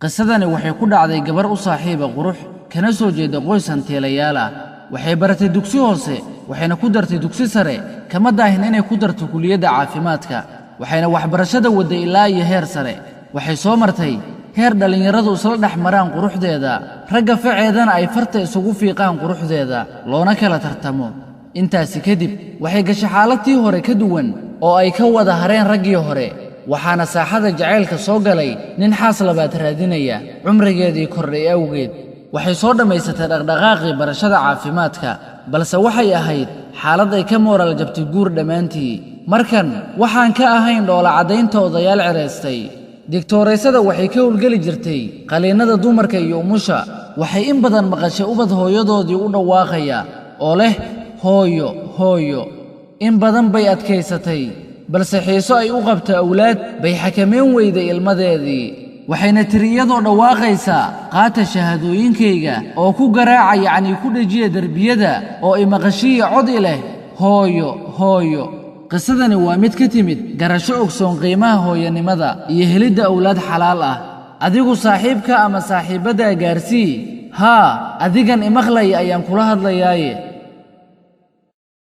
Qisadani waxay ku dhacday gabar u saaxiiba qurux, kana soo jeeda qoys hantiilayaal ah. Waxay baratay dugsi hoose, waxayna ku dartay dugsi sare, kama daahin inay ku darto kuliyadda caafimaadka. Waxayna waxbarashada wadday ilaa iyo heer sare. Waxay soo martay heer dhallinyaradu isla dhex maraan quruxdeeda, ragga faceedana ay farta isugu fiiqaan quruxdeeda, loona kala tartamo. Intaasi kadib waxay gashay xaaladtii hore ka duwan oo ay ka wada hareen raggii hore, waxaana saaxada jacaylka soo galay nin xaas labaad raadinaya cumrigeedii kordhay awgeed. Waxay soo dhammaysatay dhaqdhaqaaqii barashada caafimaadka, balse waxay ahayd xaalad ay ka mooraal jabtay guur dhammaantii. Markan waxaan ka ahayn dhoola caddaynta odayaal ceraystay. Digtooraysada waxay ka howlgeli jirtay qaliinnada dumarka iyo umusha. Waxay in badan maqashay ubad hooyadoodii u dhawaaqaya oo leh hooyo, hooyo. In badan bay adkaysatay, balse xiiso ay u qabto awlaad bay xakamayn weyday ilmadeedii. Waxayna tiri iyadoo dhawaaqaysa, qaata shahaadooyinkayga oo ku garaaca, yacnii ku dhejiya derbiyada, oo imaqashiya cod i leh hooyo, hooyo. Qisadani waa mid ka timid garasho ogsoon qiimaha hooyanimada iyo helidda awlaad xalaal ah. Adigu saaxiibka ama saaxiibaddaa gaarsii. Haa, adigan imaqlaya ayaan kula hadlayaaye.